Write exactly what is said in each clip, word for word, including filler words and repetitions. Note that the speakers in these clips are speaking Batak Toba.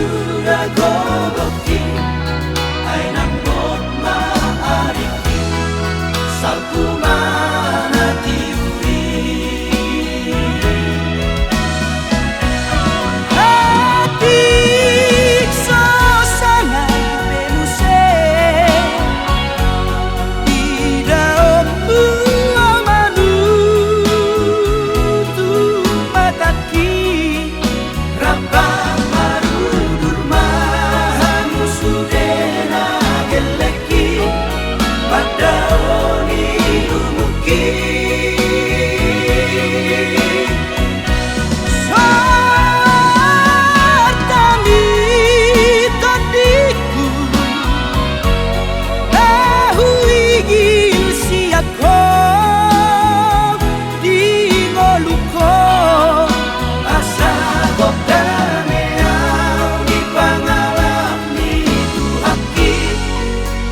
Suda gogoki, ai nang bot ma adingki, salpu ma na tiur i. Atik so sanga be muse, idaonmu au manutup matangki. Rap marudur ma hamu sude na gellengki, pandaoni lumuki. Sortami tondingku, na huigil sian ho di ngolungku, asa gok dame au di pangalap ni Tuhanki,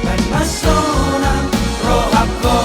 baen ma sonang rohangku.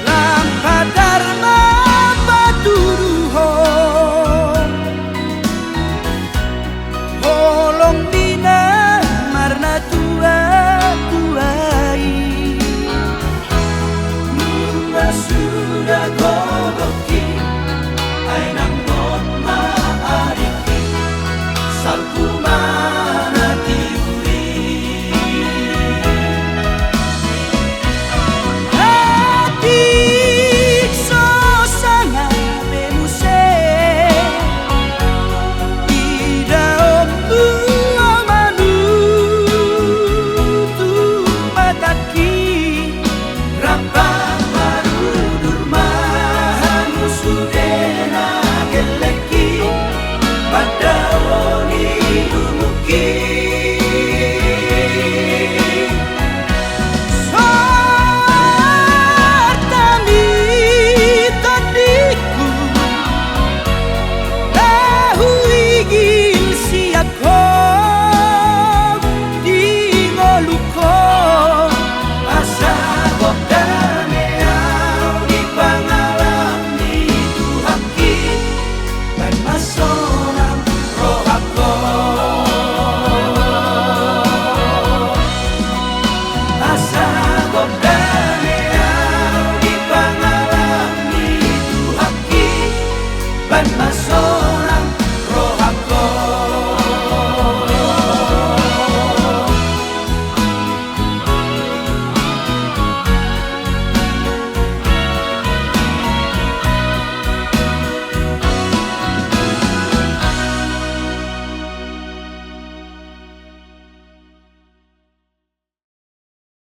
Lam patar ma patuduhon holong ni na marnatua-tua i. Nunga suda gogongki, ai nang bot ma adingki, salpu ma na tiur i. Atik so sanga be muse, idaonmu au manutup matangki. Rap marudur ma hamu sude na gellengki, pandaoni lumuki.